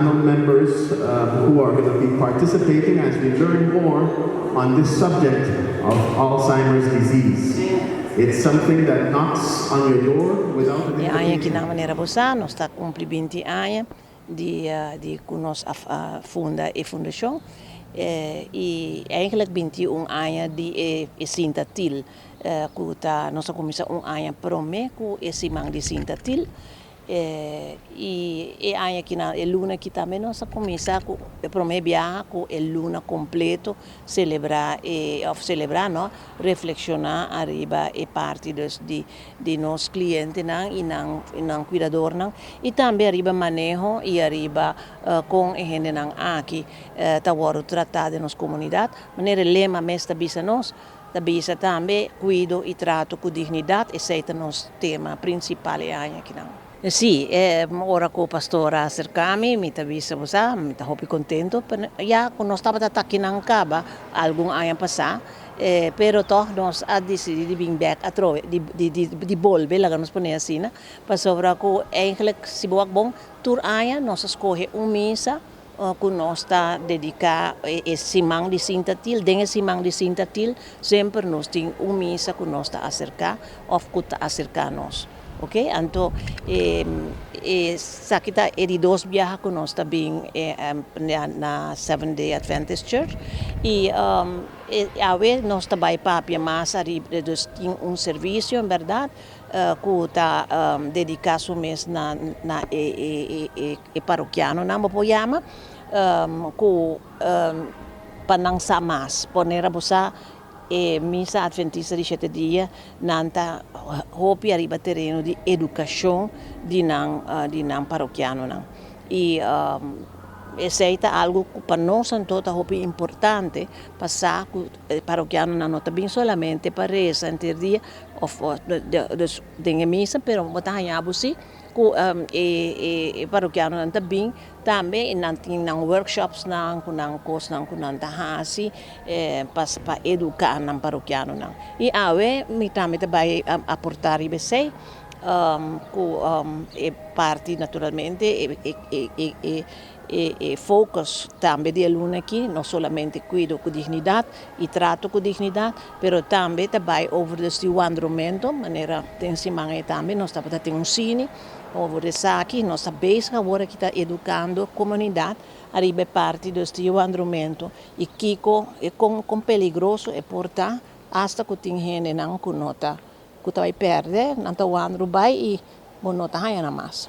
panel members who are going to be participating as we learn more on this subject of Alzheimer's disease. It's something that knocks on your door without an E aña aki invitation. Na manera bo sa, nos ta kumpli 20 aña di ku nos a funda e fundashon i eigenlijk 21 aña di e Sinta Til, ku ta nos a kuminsá un aña promé ku e siman di Sinta Til. I e aña aki na e luna aki tambe nos a kuminsá ku e promé biaha ku e luna kompleto selebrá e òf selebrá no, reflekshoná ariba e parti dus di nos klientenan i nan kuidadornan i tambe ariba maneho i ariba kon e hendenan aki ta wòrdu tratá den nos komunidat. Manera e lema mes ta bisa nos, ta bisa tambe kuido i trato ku dignidat, esei ta nos tema prinsipal e aña akinan. Sí, ora ku pastor a aserká mi, mi ta bisa bo sa, mi ta hopi kontentu, ya ku nos tabata ta akinan kaba algun aña pasá, pero tòg nos a disidí di bin bèk atrobe, di bolbe, laga nos pone asina, pasobra ku eigenlijk si bo wak bon, tur aña nos a skohe un misa ku nos ta dediká e siman di Sinta Til. Den e siman di Sinta Til semper nos tin un misa ku nos ta aserká òf ku ta aserká nos. Oke, anto esaki ta e di dos biaha ku nos ta bin na Seventh Day Adventist Church i awe nos ta bai papia mas ariba, dus tin un servisio en bèrdat ku ta dediká su mes na e parokianonan, bo por yama, ku pa nan sa mas. Ponera bo sa e misa Adventista di Shete Dia nan ta hopi ariba tereno di edukashon di nan parokianonan. I esei ta algu ku pa nos anto ta hopi importante pa sa ku parokianonan no ta bin solamente pa resa henter dia òf dus den e misa, pero bo ta haña bo si ku e parokianonan ta bin tambe nan tin nan workshops nan ku nan kosnan ku nan ta hasi pa eduká nan parokianonan. I awe mi tambe ta bai aportá riba esei ku e parti naturalmente e focus tambe di e luna aki, no solamente kuido ku dignidat i trato ku dignidat, pero tambe ta bai over dus di wandromentu, manera den siman ei tambe nos tabata tin un sine over esaki. Nos ta bezig awor aki ta edukando komunidat ariba e parti dus di wandromentu i kiko e kon peligroso e por ta, asta ku tin hendenan ku no ta ku ta bai pèrdè, nan ta wandru bai i bo no ta haña nan mas.